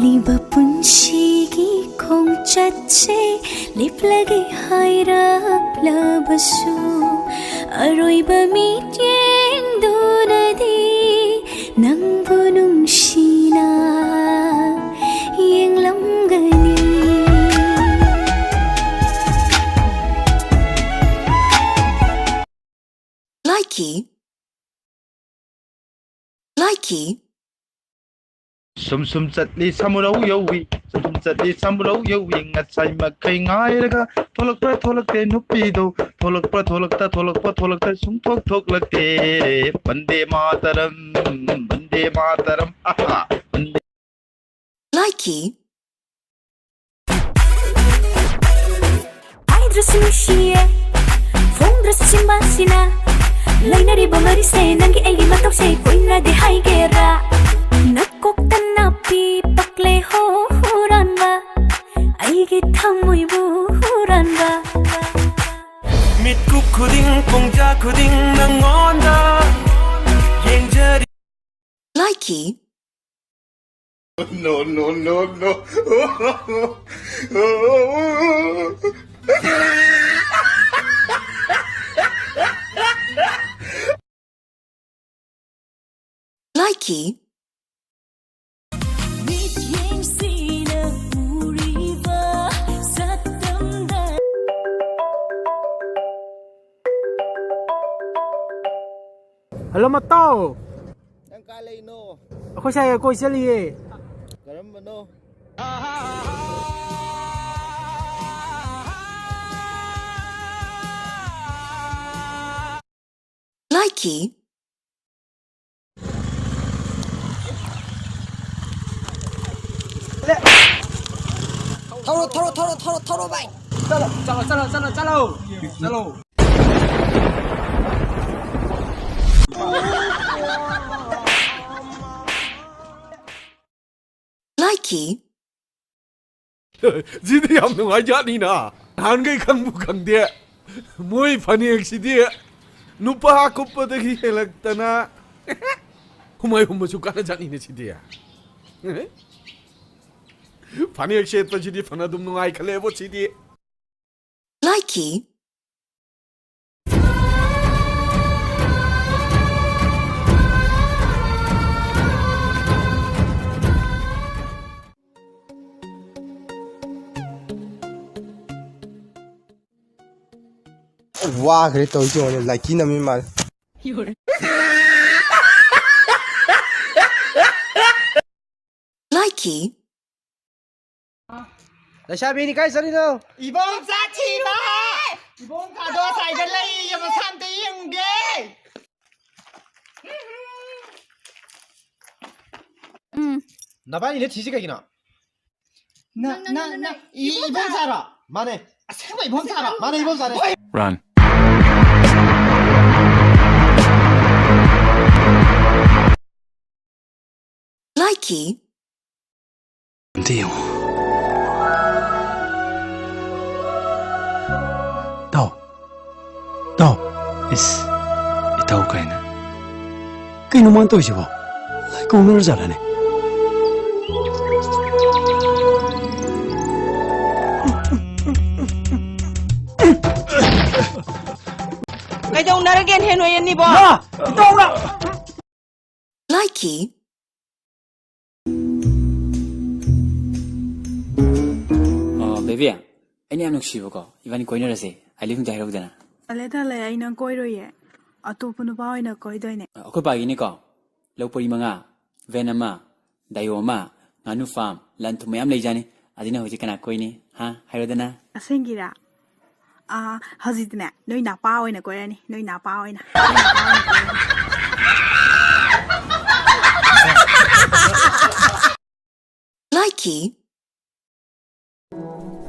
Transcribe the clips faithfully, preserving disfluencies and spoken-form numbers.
ꯂꯤꯕ ꯄꯨꯟꯁꯤꯒꯤ ꯈꯣꯡꯆꯠꯁꯦ ꯂꯦꯞꯂꯒꯦ ꯍꯥꯏꯔꯛꯂꯕꯁꯨ, ꯑꯔꯣꯏꯕ ꯃꯤꯠꯌꯦꯡꯗꯨꯅꯗꯤ ꯅꯪꯕꯨ ꯅꯨꯡꯁꯤꯅ ꯌꯦꯡꯂꯝꯒꯅꯤ꯫ ꯂꯥꯏꯀꯤ, ꯂꯥꯏꯀꯤ꯫ ꯁꯨꯝ ꯁꯨꯝ ꯆꯠꯂꯤ ꯁꯃꯨꯔꯧ ꯌꯧꯏ, ꯁꯨꯝ ꯁꯨꯝ ꯆꯠꯂꯤ ꯁꯃꯨꯔꯧ ꯌꯧꯏ, ꯉꯁꯥꯏ ꯃꯈꯩ ꯉꯥꯏꯔꯒ ꯊꯣꯛꯂꯛꯄ꯭ꯔꯥ ꯊꯣꯛꯂꯛꯇꯦ ꯅꯨꯄꯤꯗꯣ, ꯊꯣꯛꯂꯛꯄ꯭ꯔꯥ ꯊꯣꯛꯂꯛꯇ ꯊꯣꯛꯂꯛꯄ ꯊꯣꯛꯂꯛꯇ ꯁꯨꯝ ꯊꯣꯛ ꯊꯣꯛꯂꯛꯇꯦ꯫ ꯕꯟꯗꯦ ꯃꯥꯇꯔꯝ, ꯕꯟꯗꯦ ꯃꯥꯇꯔꯝ, ꯑꯍꯥ, ꯕꯟꯗꯦ꯫ ꯂꯥꯏꯀꯤ꯫ ꯍꯥꯏꯗ꯭ꯔꯁꯨ ꯅꯨꯡꯁꯤꯌꯦ, ꯐꯣꯡꯗ꯭ꯔꯁꯨ ꯆꯤꯟꯕꯥꯁꯤꯅ, ꯂꯩꯅꯔꯤꯕ ꯃꯔꯤꯁꯦ ꯅꯪꯒꯤ ꯑꯩꯒꯤ ꯃꯇꯧꯁꯦ ꯀꯨꯏꯅꯗꯤ ꯍꯥꯏꯒꯦꯔꯥ? ꯅꯀꯣꯛꯇ ꯅꯥꯄꯤ ꯄꯛꯂꯦ ꯍꯣ ꯍꯨꯔꯥꯟꯕ, ꯑꯩꯒꯤ ꯊꯃꯣꯏꯕꯨ ꯍꯨꯔꯥꯟꯕ꯫ ꯃꯤꯠꯀꯨꯞ ꯈꯨꯗꯤꯡ, ꯄꯨꯡꯖꯥ ꯈꯨꯗꯤꯡ ꯅꯪꯉꯣꯟꯗ ꯌꯦꯡꯖꯔꯤ꯫ ꯂꯥꯏꯀꯤ꯫ No, no, no, no. ꯂꯥꯏꯀꯤ꯫ ꯃꯤꯠꯌꯦꯡꯁꯤꯅ ꯎꯔꯤꯕ ꯁꯛꯇꯝꯗ꯫ ꯍꯜꯂꯣ, ꯃꯇꯥꯎ꯫ ꯅꯪ ꯀꯥꯏ ꯂꯩꯅꯣ? ꯑꯩꯈꯣꯏ ꯁ꯭ꯋꯥꯏꯗ ꯀꯣꯏ ꯆꯠꯂꯤꯌꯦ꯫ ꯀꯔꯝꯕꯅꯣ? ꯂꯥꯏꯀꯤ꯫ ꯊꯧꯔꯣ, ꯊꯧꯔꯣ, ꯊꯧꯔꯣ, ꯊꯧꯔꯣ, ꯊꯧꯔꯣ, ꯚꯥꯏ꯫ ꯆꯠꯂꯣ, ꯆꯠꯂꯣ, ꯆꯠꯂꯣ, ꯆꯠꯂꯣ, ꯆꯠꯂꯣ꯫ ꯆꯠꯂꯣ꯫ ꯂꯥꯏꯀꯤ꯫ ꯁꯤꯗꯤ ꯌꯥꯝ ꯅꯨꯡꯉꯥꯏꯖꯥꯠꯅꯤꯅ꯫ ꯅꯍꯥꯟꯈꯩ ꯈꯪꯕꯨ ꯈꯪꯗꯦ꯫ ꯃꯣꯏ ꯐꯅꯦꯛꯁꯤꯗꯤ ꯅꯨꯄꯥ ꯀꯨꯞꯄꯗꯒꯤ ꯍꯦꯜꯂꯛꯇꯅ ꯍꯨꯃꯥꯏ ꯍꯨꯝꯕꯁꯨ ꯀꯥꯟꯅꯖꯥꯠꯅꯤꯅꯦ ꯁꯤꯗꯤ꯫ ꯐꯅꯦꯛ ꯁꯦꯠꯄꯁꯤꯗꯤ ꯐꯅ ꯑꯗꯨꯝ ꯅꯨꯡꯉꯥꯏ ꯈꯜꯂꯦꯕꯣ ꯁꯤꯗꯤ꯫ ꯂꯥꯏꯀꯤ꯫ ꯋꯥꯈ꯭ꯔꯦ ꯇꯧꯔꯤꯁꯦ, ꯌꯦꯡꯉꯣꯅꯦ, ꯂꯥꯏꯀꯤ ꯅꯝꯃꯤ ꯃꯥꯜꯂꯦ꯫ ꯂꯥꯏꯀꯤ꯫ ꯂꯩꯁꯥꯕꯤꯅꯤ, ꯀꯥꯏ ꯆꯠꯂꯤꯅꯣ? ꯏꯕꯣꯝꯆꯥ ꯊꯤꯕ! ꯏꯕꯣꯝꯆꯥꯗꯣ ꯑꯁꯥꯏꯗ ꯂꯩꯌꯦ, ꯃꯁꯥ ꯑꯝꯇ ꯌꯦꯡꯉꯨꯒꯦ꯫ ꯎꯝ꯫ ꯅꯕꯥꯅꯤꯅ ꯊꯤꯁꯤ ꯀꯩꯒꯤꯅꯣ? ꯅ-, ꯅꯪ, ꯅꯪ, ꯅ-, ꯅꯪ, ꯅ-, ꯏ-, ꯏꯕꯣꯝꯆꯥꯔꯣ? ꯃꯥꯅꯦ꯫ ꯑꯁꯦꯡꯕ ꯏꯕꯣꯝꯆꯥꯔꯣ? ꯃꯥꯅꯦ, ꯏꯕꯣꯝꯆꯥꯅꯦ꯫ Run. ꯂꯥꯏꯀꯤ꯫ ꯑꯝꯇ ꯌꯦꯡꯉꯣ꯫ ꯇꯥꯎ꯫ ꯇꯥꯎ꯫ ꯏꯁ, ꯏꯇꯥꯎ ꯀꯥꯏꯅ꯫ ꯀꯩꯅꯣ ꯃꯥꯅ ꯇꯧꯔꯤꯁꯤꯕꯣ? ꯂꯥꯏ ꯀꯧꯅꯔ ꯖꯥꯠꯂꯅꯦ? ꯀꯩꯗꯧꯅꯔꯒꯦꯅꯦ ꯅꯣꯏ ꯑꯅꯤꯕꯣ? ꯏꯇꯥꯎꯅ! ꯂꯥꯏꯀꯤ꯫ ꯑ, ꯕꯦꯕꯤ, ꯑꯩꯅ ꯌꯥꯝ ꯅꯨꯡꯁꯤꯕꯀꯣ, ꯏꯕꯥꯅꯤ ꯀꯣꯏꯅꯔꯁꯦ꯫ I love you ꯑꯝꯇ ꯍꯥꯏꯔꯛꯎꯗꯅ꯫ ꯇꯜꯂꯦ, ꯇꯜꯂꯦ, ꯑꯩ ꯅꯪ ꯀꯣꯏꯔꯣꯏꯌꯦ꯫ ꯑꯇꯣꯞꯄ ꯅꯨꯄꯥ ꯑꯣꯏꯅ ꯀꯣꯏꯗꯣꯏꯅꯦ꯫ ꯑ, ꯑꯩꯈꯣꯏ ꯄꯥꯒꯤꯅꯤꯀꯣ, ꯂꯧ ꯄꯔꯤ ꯃꯉꯥ, ꯚꯦꯟ ꯑꯃ, ꯗꯥꯏꯌꯣ ꯑꯃ, ꯉꯥꯅꯨ ꯐꯥꯝ, ꯂꯟ ꯊꯨꯝ ꯃꯌꯥꯝ ꯂꯩꯖꯥꯅꯤ꯫ ꯑꯗꯨꯅ ꯍꯧꯖꯤꯛ ꯀꯅꯥ ꯀꯣꯏꯅꯤ? ꯍꯥ? ꯍꯥꯏꯔꯣꯗꯅ꯫ ꯑꯁꯦꯡꯒꯤꯔꯥ? ꯑꯥ, ꯍꯧꯖꯤꯛꯇꯤꯅꯦ, ꯅꯣꯏ ꯅꯥꯄꯥ ꯑꯣꯏꯅ ꯀꯣꯏꯔꯅꯤ, ꯅꯣꯏ ꯅꯥꯄꯥ ꯑꯣꯏꯅ꯫ ꯅꯣꯏ ꯅꯥꯄꯥ ꯑꯣꯏꯅ ꯀꯣꯏꯔꯅꯤ꯫ ꯂꯥꯏꯀꯤ꯫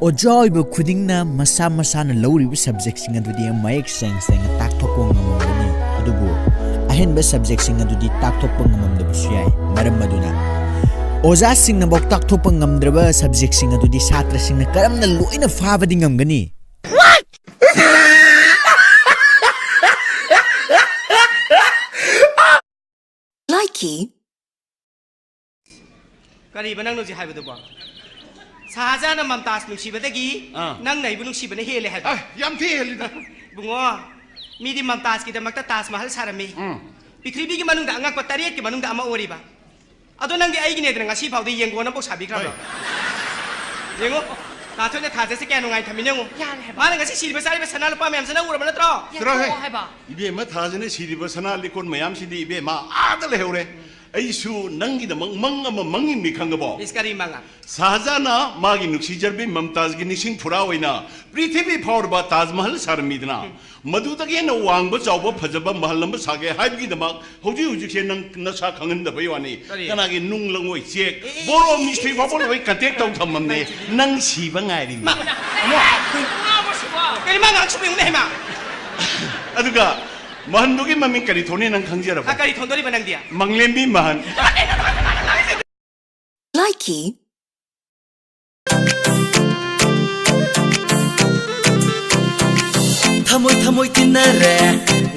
ꯑꯣꯖꯥ ꯑꯣꯏꯕ ꯈꯨꯗꯤꯡꯅ ꯃꯁꯥ ꯃꯁꯥꯅ ꯂꯧꯔꯤꯕ ꯁꯕꯖꯦꯛꯁꯤꯡ ꯑꯗꯨꯗꯤ ꯃꯌꯦꯛ ꯁꯦꯡ ꯁꯦꯡꯅ ꯇꯥꯛꯊꯣꯛꯄ ꯉꯝꯂꯝꯒꯅꯤ, ꯑꯗꯨꯕꯨ ꯑꯍꯦꯟꯕ ꯁꯕꯖꯦꯛꯁꯤꯡ ꯑꯗꯨꯗꯤ ꯇꯥꯛꯊꯣꯛꯄ ꯉꯝꯂꯝꯗꯕꯁꯨ ꯌꯥꯏ꯫ ꯃꯔꯝ ꯑꯗꯨꯅ ꯑꯣꯖꯥꯁꯤꯡꯅꯐꯥꯎ ꯇꯥꯛꯊꯣꯛꯄ ꯉꯝꯗ꯭ꯔꯕ ꯁꯕꯖꯦꯛꯁꯤꯡ ꯑꯗꯨꯗꯤ ꯁꯥꯇ꯭ꯔꯁꯤꯡꯅ ꯀꯔꯝꯅ ꯂꯣꯏꯅ ꯐꯥꯕꯗꯤ ꯉꯝꯒꯅꯤ? ꯂꯥꯏꯀꯤ꯫ ꯀꯔꯤꯕ ꯅꯪꯅ ꯍꯧꯖꯤꯛ ꯍꯥꯏꯕꯗꯨꯕꯣ? ꯁꯍꯥꯖꯥꯟꯅ ꯃꯝꯇꯥꯖ ꯅꯨꯡꯁꯤꯕꯗꯒꯤ ꯑꯥ꯫ ꯅꯪꯅ ꯑꯩꯕꯨ ꯅꯨꯡꯁꯤꯕꯅ ꯍꯦꯜꯂꯦ ꯍꯥꯏꯕ꯫ ꯑ, ꯌꯥꯝ ꯊꯤ ꯍꯦꯜꯂꯤꯗ꯫ ꯏꯕꯨꯡꯉꯣ, ꯃꯤꯗꯤ ꯃꯝꯇꯥꯖꯀꯤꯗꯃꯛꯇ ꯇꯥꯖ ꯃꯍꯜ ꯁꯥꯔꯝꯃꯤ꯫ ꯎꯝ꯫ ꯄ꯭ꯔꯤꯊꯤꯕꯤꯒꯤ ꯃꯅꯨꯡꯗ ꯑꯉꯛꯄ ꯇꯔꯦꯠꯀꯤ ꯃꯅꯨꯡꯗ ꯑꯃ ꯑꯣꯏꯔꯤꯕ꯫ ꯑꯗꯣ ꯅꯪꯗꯤ ꯑꯩꯒꯤꯅꯦꯗꯅ ꯉꯁꯤ ꯐꯥꯎꯗ ꯌꯦꯡꯒꯣꯟ ꯑꯃꯐꯥꯎ ꯁꯥꯕꯤꯈ꯭ꯔꯕ꯭ꯔꯣ? ꯍꯣꯏ꯫ ꯌꯦꯡꯉꯣ, ꯇꯥꯊꯣꯏꯅ ꯊꯥꯖꯁꯦ ꯀꯌꯥ ꯅꯨꯡꯉꯥꯏ ꯊꯝꯃꯤꯅꯦ ꯌꯦꯡꯉꯣ꯫ ꯌꯥꯔꯦ ꯍꯥꯏꯕ꯫ ꯃꯥꯅ ꯉꯁꯤ ꯁꯤꯔꯤꯕ ꯆꯥꯔꯤꯕ ꯁꯅꯥ ꯂꯨꯄꯥ ꯃꯌꯥꯝꯁꯦ ꯅꯪ ꯎꯔꯕ ꯅꯠꯇ꯭ꯔꯣ? ꯆꯠꯂꯣꯍꯦ꯫ ꯌꯥꯊꯣꯛꯑꯣ ꯍꯥꯏꯕ꯫ ꯏꯕꯦꯝꯃ, ꯊꯥꯖꯅ ꯁꯤꯔꯤꯕ ꯁꯅꯥ ꯂꯤꯛꯀꯣꯟ ꯃꯌꯥꯝꯁꯤꯗꯤ ꯏꯕꯦꯝꯃ ꯑꯥꯗ ꯂꯩꯍꯧꯔꯦ꯫ ꯑꯩꯁꯨ ꯅꯪꯒꯤꯗꯃꯛ ꯃꯪ ꯑꯃ ꯃꯪꯉꯤꯕꯅꯤ ꯈꯪꯉꯕꯣ? ꯏꯁ, ꯀꯔꯤ ꯃꯪꯉ? ꯁꯍꯥꯖꯥꯟꯅ ꯃꯥꯒꯤ ꯅꯨꯡꯁꯤꯖꯔꯕꯤ ꯃꯝꯇꯥꯖꯒꯤ ꯅꯤꯡꯁꯤꯡ ꯐꯨꯔꯥ ꯑꯣꯏꯅ ꯄ꯭ꯔꯤꯊꯤꯕꯤ ꯐꯥꯎꯔꯕ ꯇꯥꯖ ꯃꯍꯜ ꯁꯥꯔꯝꯃꯤꯗꯅ, ꯎꯝ꯫ ꯃꯗꯨꯗꯒꯤ ꯍꯦꯟꯅ ꯋꯥꯡꯕ ꯆꯥꯎꯕ ꯐꯖꯕ ꯃꯍꯜ ꯑꯃ ꯁꯥꯒꯦ ꯍꯥꯏꯕꯒꯤꯗꯃꯛ ꯍꯧꯖꯤꯛ ꯍꯧꯖꯤꯛꯁꯦ ꯅꯪ ꯅꯁꯥ ꯈꯪꯍꯟꯗꯕꯩ ꯋꯥꯅꯤ꯫ ꯀꯔꯤ? ꯀꯅꯥꯒꯤ ꯅꯨꯡ ꯂꯪꯉꯣꯏ ꯆꯦꯛ, ꯑꯦ, ꯑꯦ, ꯕꯣꯔꯣ ꯑꯦ, ꯃꯤꯁꯇ꯭ꯔꯤ ꯐꯥꯎꯕ ꯂꯣꯏ ꯀꯟꯇꯦꯛ ꯇꯧ ꯊꯝꯃꯝꯅꯦ꯫ ꯅꯪ ꯁꯤꯕ ꯉꯥꯏꯔꯤꯃꯤ꯫ ꯃꯥ, ꯀꯩꯅꯣ ꯃꯥ ꯉꯥꯡꯁꯨ ꯌꯦꯡꯉꯨꯅꯦ, ꯍꯩꯃꯥ꯫ ꯑꯗꯨꯒ ꯃꯍꯟꯗꯨꯒꯤ ꯃꯃꯤꯡ ꯀꯔꯤ ꯊꯣꯟꯅꯤ ꯅꯪ ꯈꯪꯖꯔꯕ? ꯑ, ꯀꯔꯤ ꯊꯣꯟꯗꯣꯔꯤꯕ ꯅꯪꯗꯤ? ꯃꯪꯂꯦꯝꯕꯤ ꯃꯍꯟ꯫ ꯂꯥꯏꯀꯤ꯫ ꯊꯃꯣꯏ ꯊꯃꯣꯏ ꯇꯤꯟꯅꯔꯦ,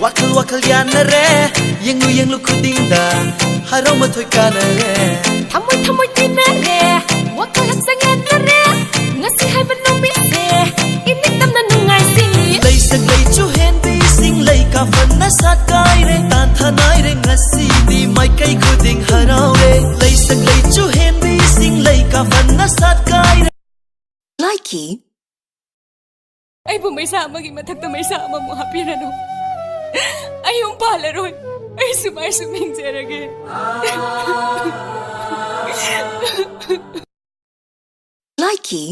ꯋꯥꯈꯜ ꯋꯥꯈꯜ ꯌꯥꯅꯔꯦ, ꯌꯦꯡꯂꯨ ꯌꯦꯡꯂꯨ ꯈꯨꯗꯤꯡꯗ ꯍꯔꯥꯎ ꯃꯊꯣꯏ ꯀꯥꯅꯔꯦ꯫ ꯊꯃꯣꯏ ꯊꯃꯣꯏ ꯇꯤꯟꯅꯔꯦ, ꯋꯥꯈꯜ ꯍꯛꯆꯥꯡ ꯌꯥꯅꯔꯦ, ꯉꯁꯤ ꯍꯥꯏꯕ ꯅꯨꯃꯤꯠꯁꯦ ꯏꯅꯤꯡ ꯇꯝꯅ ꯅꯨꯡꯉꯥꯏꯁꯤ꯫ ꯂꯩꯁꯛ ꯂꯩꯆꯨ ꯍꯦꯟꯕꯤꯁꯤꯡ ꯂꯩ ꯀꯥꯐꯟꯅ ꯁꯥꯠꯀꯥꯏꯔꯦ, ꯇꯥꯟꯊꯥꯅꯥꯏꯔꯦ ꯉꯁꯤꯗꯤ ꯃꯥꯏꯀꯩ ꯈꯨꯗꯤꯡ ꯍꯔꯥꯎꯔꯦ꯫ ꯂꯩꯁꯛ ꯂꯩꯆꯨ ꯍꯦꯟꯕꯤꯁꯤꯡ ꯂꯩ ꯀꯥꯐꯟꯅ ꯁꯥꯠꯀꯥꯏꯔꯦ꯫ ꯂꯥꯏꯀꯤ꯫ ꯑꯩꯕꯨ ꯃꯩꯁꯥ ꯑꯃꯒꯤ ꯃꯊꯛꯇ ꯃꯩꯁꯥ ꯑꯃꯃꯨꯛ ꯍꯥꯞꯄꯤꯔꯅꯨ꯫ ꯑꯩ ꯌꯨꯝ ꯄꯥꯜꯂꯔꯣꯏ꯫ ꯑꯩ ꯁꯨꯃꯥꯏ ꯁꯨꯝ ꯍꯤꯡꯖꯔꯒꯦ꯫ ꯂꯥꯏꯀꯤ꯫